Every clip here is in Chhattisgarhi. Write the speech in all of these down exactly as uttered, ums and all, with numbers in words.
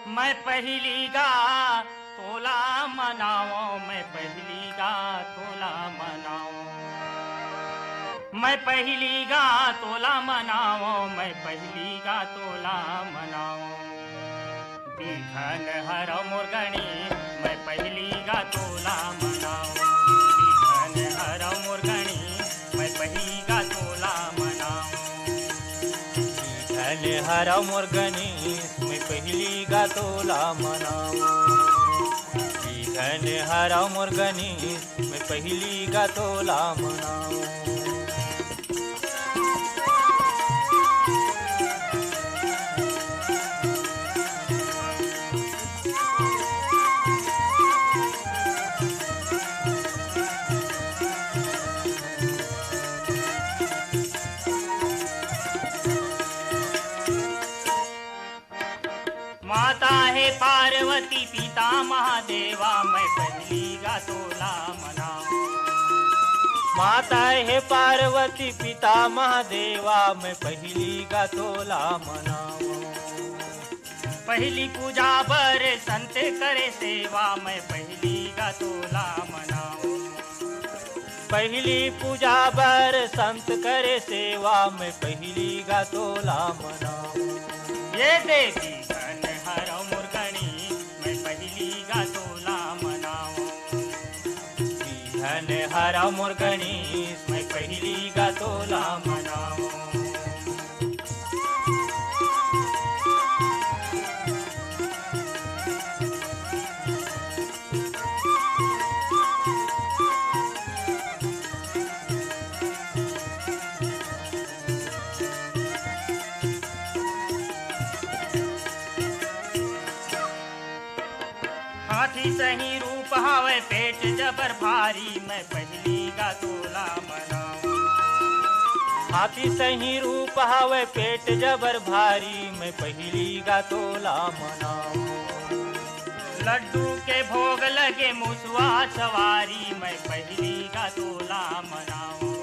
मैं पहिली गा तोला मनावं, मैं पहिली गा तोला मनावं, मैं पहिली गा तोला मनावं, मैं पहिली गा तोला मनावं। बिघन हरव मोर गणेश, मैं पहिली गा तोला मनावं। बिघन हरव मोर गणेश, मैं पहिली गा तोला मनावं। बिघन हरव मोर गणेश, मैं पहिली गा तोला मनावं। बिघन हरव मोर गणेश, मैं पहिली गा तोला मनावं। माता हे पार्वती, पिता महादेवा, मैं पहिली गा तोला मनावं। माता हे पार्वती, पिता महादेवा, मैं पहिली गा तोला मनावं। पहिली पूजा बर संत करे सेवा, मैं पहिली गा तोला मनावं। पहिली पूजा बर संत करे सेवा, मैं पहिली गा तोला मनावं। ये दे बिघन हरव मोर गणेश, मैं पहिली गा तोला मनावं। बिघन हरव मोर गणेश, मैं पहिली गा तोला मनावं। हाथी सही रूप हवय, पेट जबर भारी, मैं पहिली गा तोला मनावं। हाथी सही रूप हवय, पेट जबर भारी, मैं पहिली गा तोला मनावं। लड्डू के भोग लगे, मुसवा सवारी, मैं पहिली गा तोला मनावं।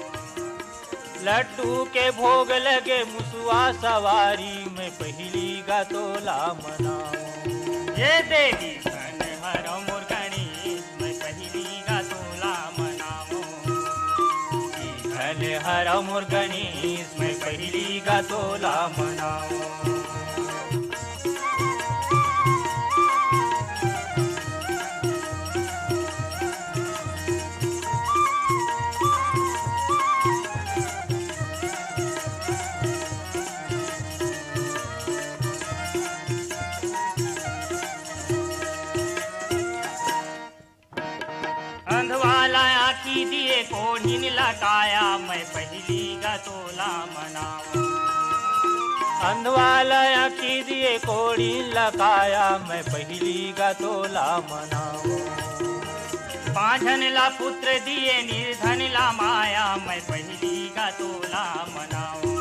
लड्डू के भोग लगे, मुसवा सवारी, मैं पहिली गा तोला मनावं। ये दे बिघन हरव मोर गणेश, मैं पहिली गा तोला मनावं। बिघन हरव मोर गणेश, मैं पहिली गा तोला मनावं। अंधवाला आँखी दिए, कोढ़िन ला काया, मैं पहिली गा तोला मनावं। अंधवाला आँखी दिए, कोढ़िन ला काया, मैं पहिली गा तोला मनावं। बाँझन ला पुत्र दिए, निर्धन ला माया, मैं पहिली गा तोला मनावं।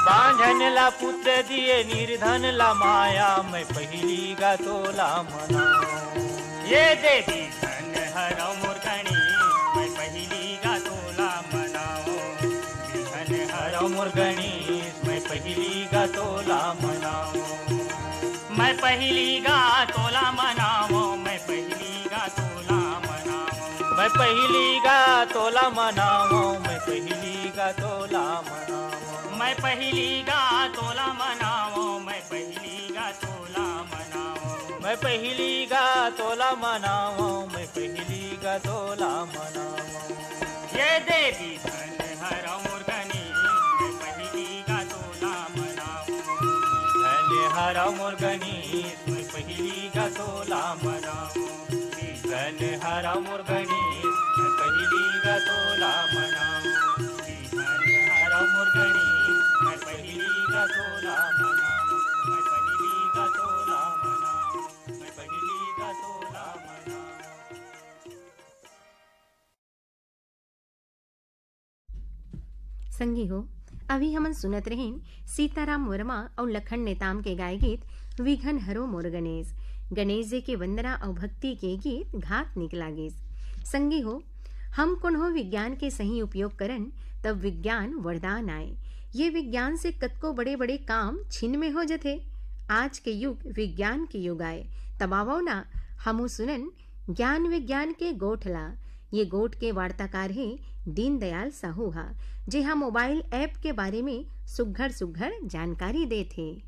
बाँझन ला पुत्र दिए, निर्धन ला माया, मैं पहिली गा तोला मनावं। ये दे बिघन हरव मोर गणेश, मैं पहिली गा तोला मनावं। बिघन हरव मोर गणेश, मैं पहिली गा तोला मनावं। मैं पहिली गा तोला मनावं, मैं पहिली गा तोला मनावं। मैं पहिली गा तोला मनावं, मैं पहिली गा तोला मनावं। मैं पहिली गा तोला मनावं, मैं पहिली गा तोला मनावं। मैं पहिली गा तोला मनावं, मैं पहिली गा तोला मनावं। ये दे बिघन हरव मोर गणेश, मैं पहिली गा तोला मनावं। बिघन हरव मोर गणेश, मैं पहिली गा तोला मनावं। बिघन हरव मोर गणेश, मैं पहिली गा तोला मनावं। बिघन हरव मोर गणेश, मैं पहिली गा तोला मनावं। मैं पहिली गा तोला मनावं। मैं पहिली गा तोला मनावं। संगी हो, अभी हमन सुनत रहिन सीताराम वर्मा अउ लखन नेताम के गाय गीत विघन हरो मोर गणेश। गणेश जी के वंदना अउ भक्ति के गीत घात निक लागिस। संगी हो, हम कोनो विज्ञान के सही उपयोग करन, तब विज्ञान वरदान आय। ये विज्ञान से कतको बड़े-बड़े काम छिन में हो जथे। आज के युग विज्ञान के युग आय, तब आवव ना, हमू सुनन ज्ञान विज्ञान के गोठ ला। ये गोठ के वार्ताकार हे दीनदयाल साहू हा, जे हा मोबाइल ऐप के बारे में सुघ्घर सुघ्घर जानकारी देत हे।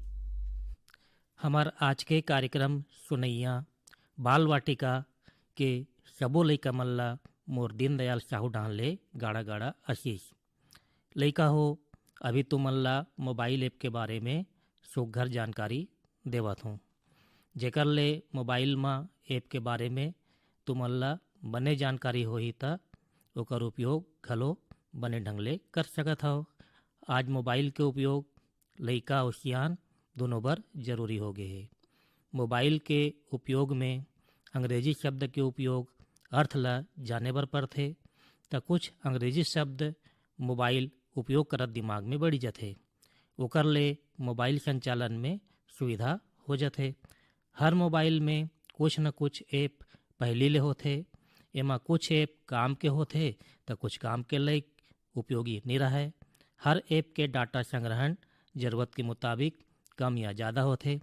हमर आज के कार्यक्रम सुनइया बाल वाटिका के सबो लइका मन ला मोर दीनदयाल साहू डाहन ले गाड़ा गाड़ा आशीष। लइका हो, अभी तुमन ला मोबाइल ऐप के बारे में सुघ्घर जानकारी देवत हूँ, जेकर ले मोबाइल म ऐप के बारे में तुमन ला बने जानकारी होही, त ओकर उपयोग घलो बने ढंग ले कर सकत हव। आज मोबाइल के उपयोग लइका अउ सियान दुनों बर जरूरी हो गे हे। मोबाइल के उपयोग में अंग्रेजी शब्द के उपयोग, अर्थ ला जाने बर परथे, त कुछ अंग्रेजी शब्द मोबाइल उपयोग करत दिमाग में बड़ी जथे। ओकर ले मोबाइल संचालन में सुविधा हो जथे। हर मोबाइल में कुछ न कुछ ऐप पहिली ले होथे। एमा कुछ ऐप काम के होथे, त कुछ काम के लायक उपयोगी नइ रहय। हर ऐप के डाटा संग्रहण जरूरत के मुताबिक कम या जादा होथे।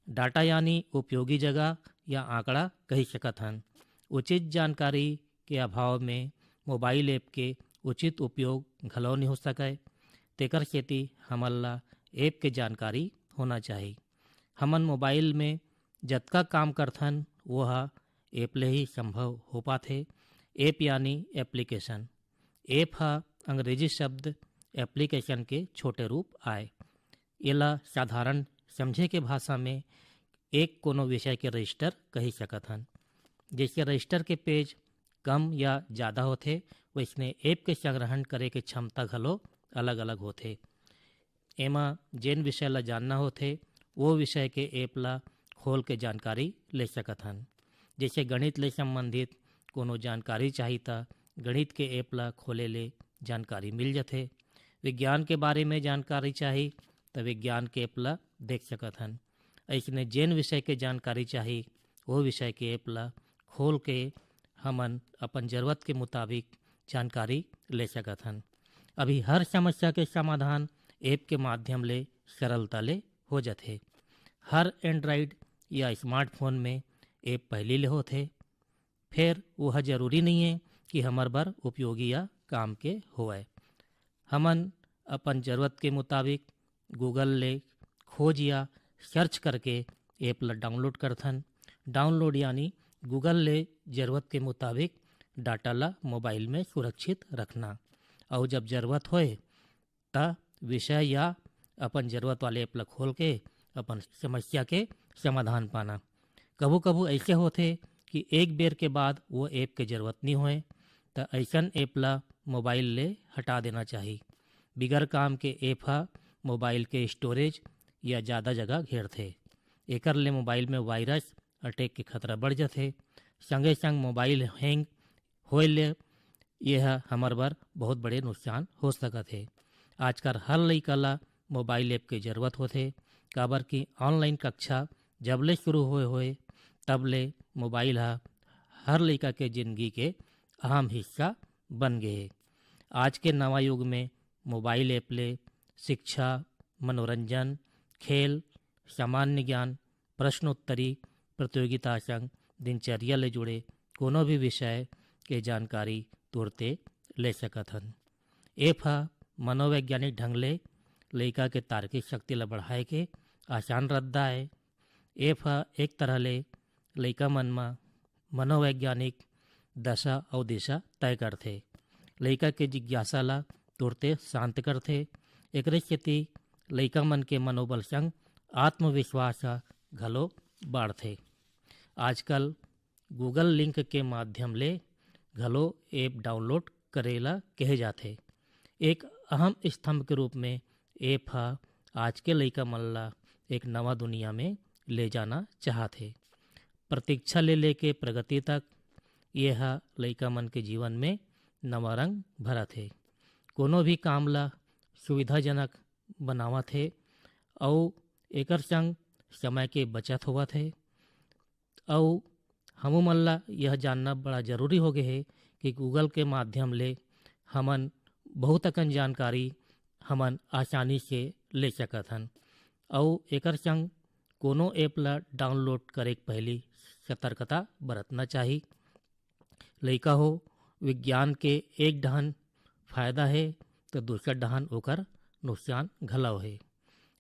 डाटा यानी उपयोगी जगह या आंकड़ा कहि सकत हन। उचित जानकारी के अभाव में मोबाइल ऐप के उचित उपयोग घलो नइ हो सकय। तेकर सेती हमन ला ऐप के जानकारी होना चाही। हमन मोबाइल में जतका काम करथन, वो ह ऐप ले ही संभव हो पाथे। ऐप यानी एप्लीकेशन। ऐप ह अंग्रेजी शब्द एप्लीकेशन के छोटे रूप आय। एला साधारण समझे के भाषा में एक कोनो विषय के रजिस्टर कहि सकत हन। जैसे रजिस्टर के पेज कम या जादा होथे, वैसने ऐप के संग्रहण करे के क्षमता घलो अलग-अलग होथे। एमा जेन विषय ला जानना होथे, वो विषय के ऐप ला खोल के जानकारी ले सकत हन। जैसे गणित ले संबंधित कोनो जानकारी चाही, त गणित के ऐप ला खोले ले जानकारी मिल जथे। विज्ञान के बारे में जानकारी चाही, त विज्ञान के ऐप ला देख सकत हन। अइसने जेन विषय के जानकारी चाही, वो विषय के ऐप ला खोल के हमन अपन जरूरत के मुताबिक जानकारी ले सकत हन। अभी हर समस्या के समाधान ऐप के माध्यम ले सरलता ले हो जथे। हर एंड्रॉइड या स्मार्टफोन में ऐप पहिली ले होथे, फेर वह जरूरी नइये कि हमर बर उपयोगी या काम के होवय। हमन अपन जरूरत के मुताबिक Google ले खोज या सर्च करके ऐप ला डाउनलोड करथन। डाउनलोड यानी Google ले जरूरत के मुताबिक डाटा ला मोबाइल में सुरक्षित रखना। अउ जब जरूरत होए, त विषय या अपन जरूरत वाले ऐप ला खोल के अपन समस्या के समाधान पाना। कभू-कभू अइसे होथे कि एक बेर के बाद वो ऐप के जरूरत नइ होए, त अइसन ऐप ला मोबाइल ले हटा देना चाही। बिगर काम के ऐप ह मोबाइल के स्टोरेज या जादा जगह घेरथे। एकर ले मोबाइल में वायरस अटैक के खतरा बढ़ जथे। संगे-संग मोबाइल हैंग होए ले ये ह हमर बर बहुत बड़े नुकसान हो सकत हे। आजकल हर लइका ला मोबाइल ऐप के जरूरत होथे, काबर कि ऑनलाइन कक्षा जब ले शुरू होए होए, तब ले मोबाइल ह हर लइका के जिंदगी के अहम हिस्सा बन गे हे। आज के नवा युग में मोबाइल ऐप ले शिक्षा, मनोरंजन, खेल, सामान्य ज्ञान, प्रश्नोत्तरी प्रतियोगिता संग दिनचर्या ले जुड़े कोनो भी विषय के जानकारी तुरते ले सकत हन। ऐप ह मनोवैज्ञानिक ढंग ले लइका के तार्किक शक्ति ल बढ़ाए के आसान रद्दा आय। ऐप ह एक तरह ले लइका मन म मनोवैज्ञानिक दशा अउ दिशा तय करथे। लइका के जिज्ञासा ल तुरते शांत करथे। एकरे सेती लइका मन के मनोबल संग आत्मविश्वास ह घलो बाढ़थे। आजकल Google लिंक के माध्यम ले घलो ऐप डाउनलोड करे ला कहे जाथे। एक अहम स्तंभ के रूप में ऐप ह आज के लइका मन ला एक नवा दुनिया में ले जाना चाहत हे। प्रतीक्षा ले लेके प्रगति तक, ये ह लइका मन के जीवन में नवा रंग भरत हे। कोनो भी काम ला सुविधाजनक बनावत हे अउ एकर संग समय के बचत होवत हे। अउ हमू मन ला यह जानना बड़ा जरूरी हो गे हे कि Google के माध्यम ले हमन बहुत अकन जानकारी हमन आसानी से ले सकत हन। अउ एकर संग कोनो app ला download करे के पहिली सतर्कता बरतना चाही। लइका हो, विज्ञान के एक डहन फायदा हे, तो दूसर डहन ओकर नुकसान घलव हे।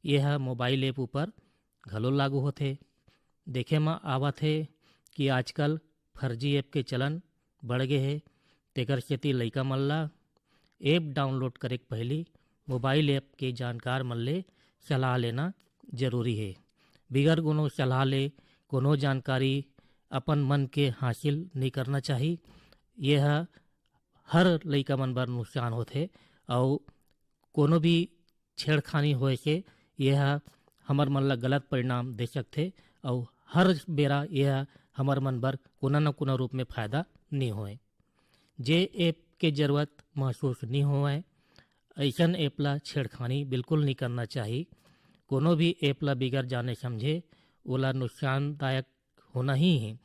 ये ह mobile app ऊपर घलो लागू होथे। देखे म आवत हे कि आजकल फर्जी app के चलन बढ़ गे हे, तेकर सेती लइका मन ला app download करे के पहिली mobile app के जानकार मन ले सलाह लेना जरूरी हे। बिगर कोनो सलाह ले कोनो जानकारी अपन मन के हासिल नइ करना चाही। ये ह हर लइका मन बर नुकसान होथे, अउ कोनो भी छेड़खानी होए से ये ह हमर मन ला गलत परिणाम दे सकथे, अउ हर बेरा ये ह हमर मन बर कोनो न कोनो रूप में फायदा नइ होए। जे app के जरूरत महसूस नइ होवय, अइसन app ला छेड़खानी बिल्कुल नइ करना चाही। कोनो भी app ला बिगर जाने समझे ओला नुकसानदायक होना ही हे।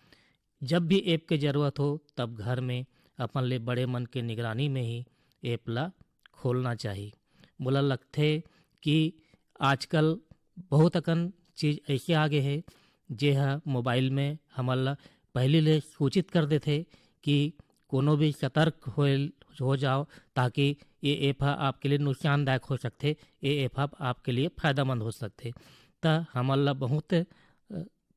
जब भी app के जरूरत हो, तब घर में अपन ले बड़े मन के निगरानी में ही app ला खोलना चाही। मोला लगथे कि आजकल बहुत अकन चीज ऐसे आ गे हे, जे ह mobile में हमन ला पहिली ले सूचित कर देथे कि कोनो भी सतर्क होए, हो जाओ, ताकि ये app ह आपके लिए नुकसानदायक हो सकथे, ये app ह आपके लिए फायदेमंद हो सकथे। त हमन ला बहुत, अ,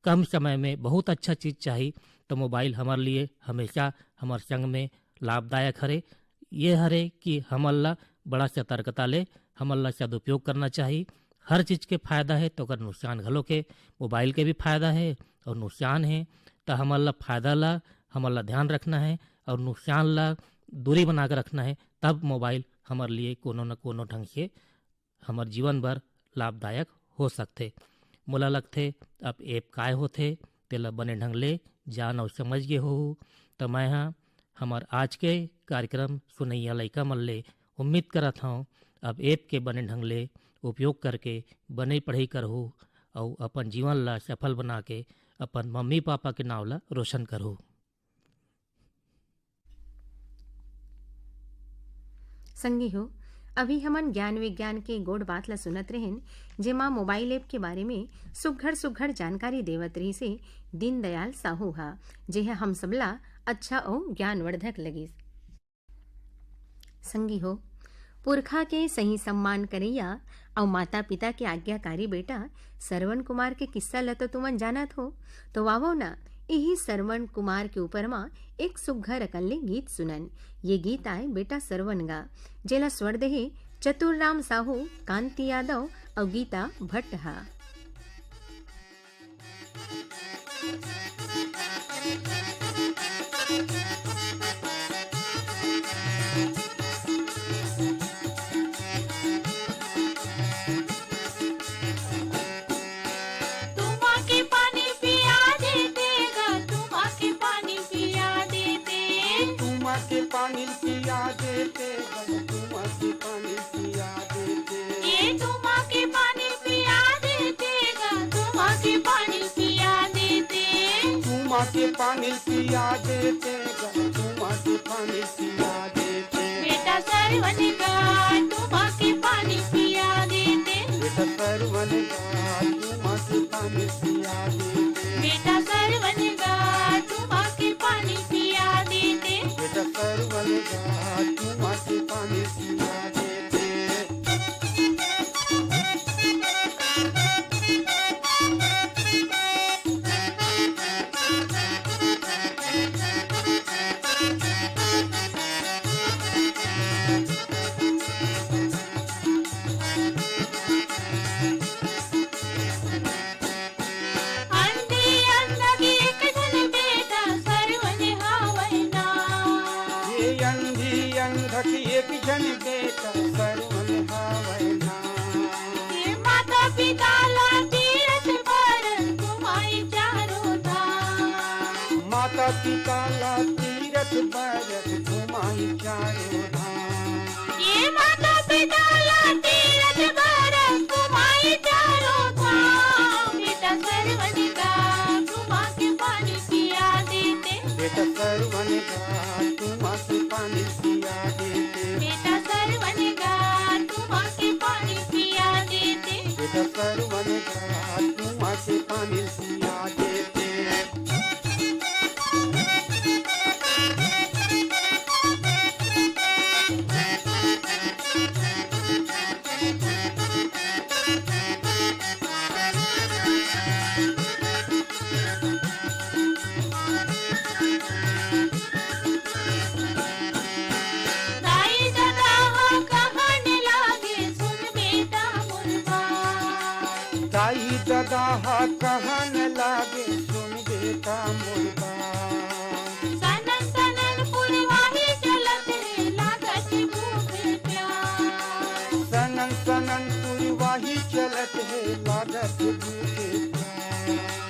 कम समय में बहुत अच्छा चीज चाही, तो mobile हमर लिए हमेशा हमर संग में लाभदायक हरे। ये हरे कि हमन ला बड़ा सतर्कता ले हमन ला सदुपयोग करना चाही। हर चीज के फायदा हे, तो ओकर नुकसान घलो के। mobile के भी फायदा हे और नुकसान हे, तो हमन ला फायदा ला, हमन ला ध्यान रखना हे और नुकसान ला दूरी बना के रखना हे, तब mobile हमर लिए कोनो न कोनो ढंग से हमर जीवन बर लाभदायक हो सकथे। मोला लगथे, अब app काय होथे, तेला बने ढंग ले जान अउ समझ गे होहू। त मैं ह हमर आज के कार्यक्रम सुनइया लइका मन ले उम्मीद करत हंव, अब app के बने ढंग ले उपयोग करके बने पढ़ई करहू अउ अपन जीवन ला सफल बना के अपन मम्मी पापा के नाव ला रोशन करहू। संगी हो, अभी हमन ज्ञान विज्ञान के गोठ बात ला सुनत रहेन, जेमा mobile app के बारे में सुघ्घर सुघ्घर जानकारी देवत रहिस हे दीनदयाल साहू हा, जेह हम सबला अच्छा अउ ज्ञानवर्धक लगिस। संगी हो, पुरखा के सही सम्मान करइया अउ माता पिता के आज्ञाकारी बेटा सरवण कुमार के किस्सा ल तो तुमन जानत हो, तो आवव ना, इही सरवण कुमार के ऊपर म एक सुघ्घर अकन ले गीत सुनन। ये गीत आय बेटा सरवण गा, जेला स्वर देहे चतुर राम साहू, कांति यादव अउ गीता भट्ट हा। तुमा के पानी पिया देते गा, तुमा के पानी पिया देते। तुमा के पानी पिया देते गा, तुमा के पानी पिया देते। ये तुमा के पानी पिया देते गा, तुमा के पानी पिया देते। तुमा के पानी पिया देते गा, तुमा के पानी पिया देते। बेटा सरवन गा, तुमा के पानी पिया देते। बेटा सरवन गा, तुमा के पानी पिया देते। बेटा सरवन गा, तुमा के पानी पिया देते। बेटा सरवन गा, तुमा के पानी पिया देते। अंधी अंधा के एक झन बेटा सरवन हावय ना। ये अंधी अंधा के एक झन बेटा सरवन हावय ना। ये माता पिता ला तीरथ बर घुमाई चारों धाम। माता पिता ला तीरथ बर घुमाई चारों धाम। ये माता पिता ला तीरथ बर घुमाई चारों धाम। बेटा सरवन गा, तुमा के पानी पिया देते। बेटा सरवन गा, तुमा के पानी पिया देते। बेटा सरवन गा, तुमा के पानी पिया देते। बेटा सरवन कुआं के पानी पिया देते। दाई ददा ह कहन लागे, सुन बेटा मोर बात। दाई ददा ह कहन लागे, सुन बेटा मोर बात। सनन सनन पुरवाही चलत हे, लागत भूखे प्यास। सनन सनन पुरवाही चलत हे, लागत भूखे प्यास।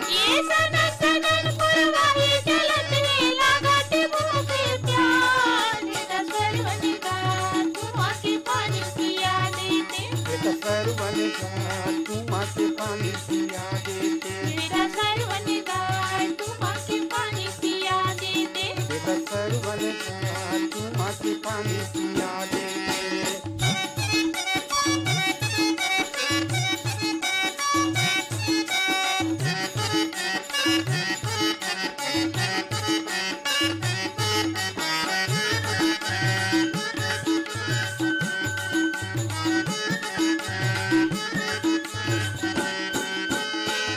ये सनन सनन पुरवाही चलत हे, लागत भूखे प्यास। बेटा सरवन गा, कुआं के पानी पिया देते। बेटा सरवन गा, कुआं के पानी पिया देते। बेटा सरवन गा, कुआं के पानी पिया देते। बेटा सरवन गा, कुआं के पानी पिया देते।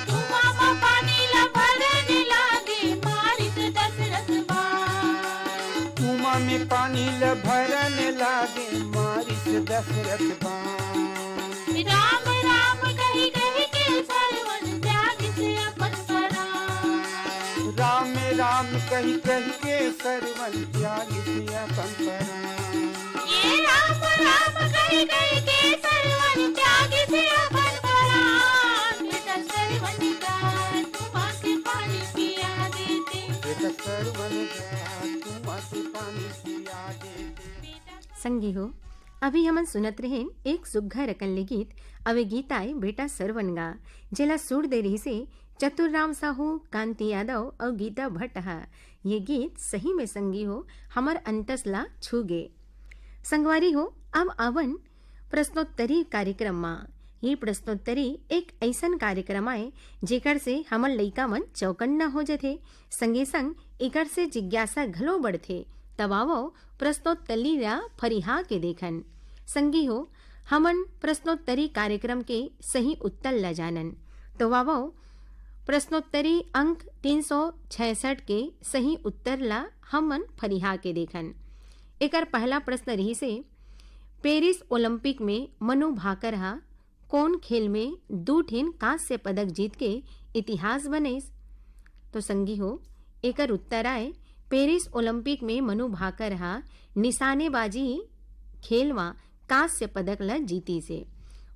कुआं म पानी ल भरन लागे, मारिस दशरथ बाण। कुआं में पानी ल भरन लागे, मारिस दशरथ बाण। राम राम कहि कहि के सरवन त्यागिस अपन परान। राम राम कहि कहि के सरवन त्यागिस अपन परान। ये राम राम कहि कहि के सरवन त्यागिस अपन परान। बेटा सरवन गा, कुआं के पानी पिया देते। बेटा सरवन गा, कुआं के पानी पिया देते। संगी हो, अभी हमन सुनत रहेन एक सुग्घर अकन ले गीत, अउ ए गीत आय बेटा सरवन गा, जेला सुर दे रिहिसे चतुर राम साहू, कांति यादव अउ गीता भट्ट ह। ये गीत सही में संगी हो, हमर अंतस ला छू गे। संगवारी हो, अब आवन प्रश्नोत्तरी कार्यक्रम मा। ये प्रश्नोत्तरी एक अइसन कार्यक्रम आय, जेकर से हमर लइका मन चौकन्ना हो जथे, संगे संग एकर से जिज्ञासा घलो बढ़थे। तब आवव, प्रश्नोत्तरी ला फरिहा के देखन। संगी हो, हमन प्रश्नोत्तरी कार्यक्रम के सही उत्तर ला जानन। तो आवव, प्रश्नोत्तरी अंक तीन सौ छियासठ के सही उत्तर ला हमन फरिहा के देखन। एकर पहला प्रश्न रिहिसे, पेरिस ओलंपिक में मनु भाकर ह कोन खेल में दू ठिन कांस्य पदक जीत के इतिहास बनइस? तो संगी हो, एकर उत्तर आय, पेरिस ओलंपिक में मनु भाकर ह निशानेबाजी खेल म कांस्य पदक ल जीतिस हे।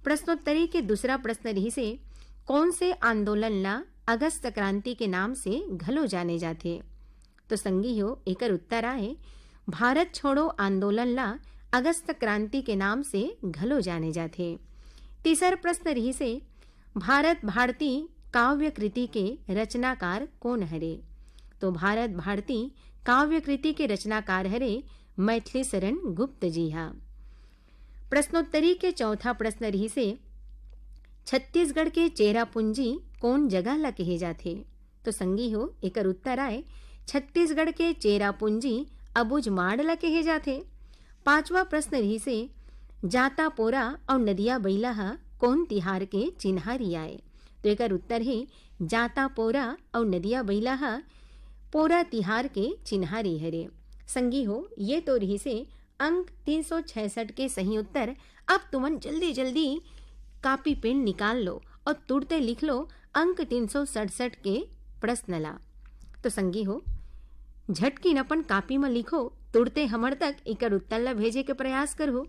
प्रश्नोत्तरी के दूसरा प्रश्न रिहिसे, कोन से आंदोलन ल अगस्त क्रांति के नाम से घलो जाने जाथे? तो संगी हो, एकर उत्तर आय, भारत छोड़ो आंदोलन ला अगस्त क्रांति के नाम से घलो जाने जाथे। तीसर प्रश्न रिहिसे, भारत भारती काव्य कृति के रचनाकार कोन हरे? तो भारत भारती काव्य कृति के रचनाकार हरे मैथिली शरण गुप्त जी हा। प्रश्नोत्तरी के चौथा प्रश्न रिहिसे, छत्तीसगढ़ के चेरापूंजी कोन जगह ला कहे जाथे? तो संगी हो, एकर उत्तर आय, छत्तीसगढ़ के चेरापूंजी अबुझमाड़ ला कहे जाथे। पांचवा प्रश्न रिहिसे, जाता पोरा अउ नदिया बइला ह कोन तिहार के चिन्हारी आय? तो एकर उत्तर हे, जाता पोरा अउ नदिया बइला ह पोरा तिहार के चिन्हारी हरे। संगी हो, ये तो रिहिसे अंक तीन सौ छियासठ के सही उत्तर। अब तुमन जल्दी जल्दी कापी पेन निकाल लो अउ तुरते लिख लो अंक तीन सौ सड़सठ के प्रश्न ला। तो संगी हो, झटकिन अपन कापी म लिखो, तुरते हमर तक एकर उत्तर ला भेजे के प्रयास करहु।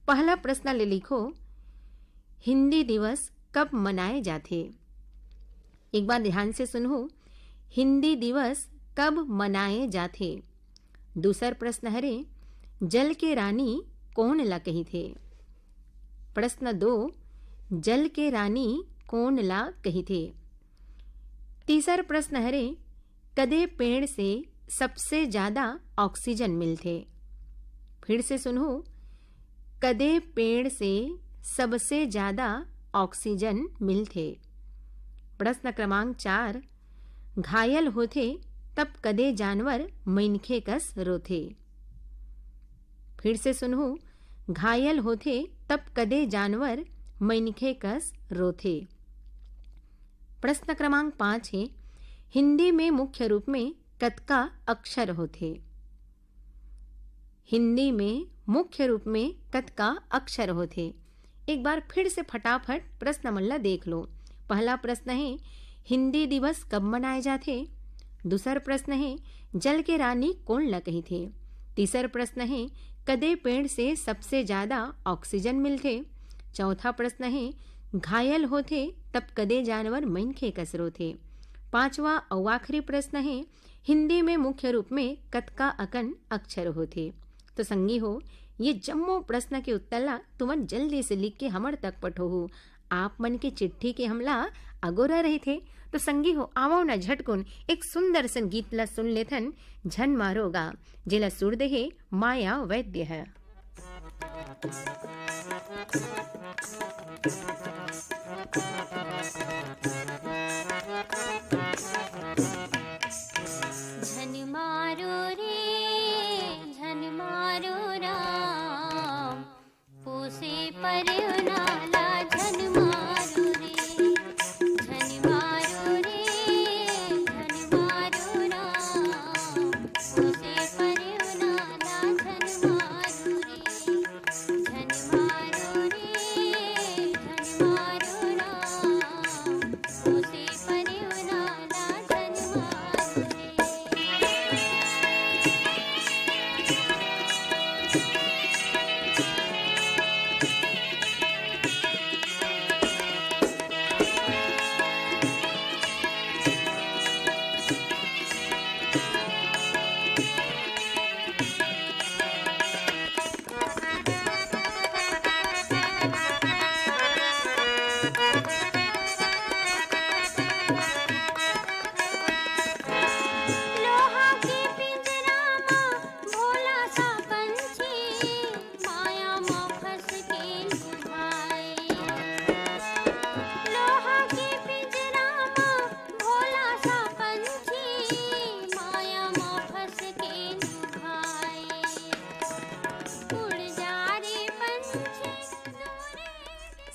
पहला प्रश्न ले लिखो, हिंदी दिवस कब मनाए जाथे? एक बार ध्यान से सुनहु, हिंदी दिवस कब मनाए जाथे? दूसर प्रश्न हरे, जल के रानी कोन ला कहिथे? प्रश्न दो, जल के रानी कोन ला कहिथे? तीसर प्रश्न हरे, कदे पेड़ से सबसे ज्यादा ऑक्सीजन मिलथे? फिर से सुनहु, कदे पेड़ से सबसे ज्यादा ऑक्सीजन मिलथे? प्रश्न क्रमांक चार, घायल होथे तब कदे जानवर मइनखे कस रोथे? फिर से सुनहू, घायल होथे तब कदे जानवर मइनखे कस रोथे। प्रश्न क्रमांक पाँच हे, हिंदी में मुख्य रूप में कतका अक्षर होथे? हिंदी में मुख्य रूप में कतका अक्षर होथे? एक बार फिर से फटाफट प्रश्न मन ला देख लो। पहला प्रश्न हे, हिंदी दिवस कब मनाए जाथे? दूसर प्रश्न हे, जल के रानी कोन ला कहिथे? तीसर प्रश्न हे, कदे पेड़ से सबसे ज्यादा ऑक्सीजन मिलथे? चौथा प्रश्न हे, घायल होथे तब कदे जानवर मइनखे कस रोथे? पांचवा अउ आखिरी प्रश्न हे, हिंदी में मुख्य रूप में कतका अकन अक्षर होथे? तो संगी हो, ये जम्मो प्रश्न के उत्तर ला तुमन जल्दी से लिख के हमर तक पठोहू। आप मन के चिट्ठी के हमला अगोरा रहिथे। तो संगी हो, आवव ना झटकुन एक सुंदर सन गीत ला सुन लेथन, झन मारो गा, जेला सुर दे हे माया वैद्य ह। झन मारो रे, झन मारो राम, पोसे परेव नाला झन मारो रे, झन मारो रे, झन मारो राम, पोसे परेव नाला झन मारो रे।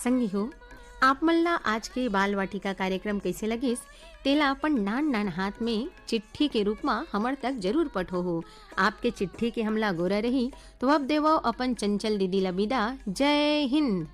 संगी हो, आप मन ला आज के बाल वाटिका कार्यक्रम कइसे लगिस, तेला अपन नान नान हाथ में चिट्ठी के रूप म हमर तक जरूर पठोहू। आपके चिट्ठी के हमला गोरा रही, तो अब देवव अपन चंचल दीदी ला बिदा। जय हिंद।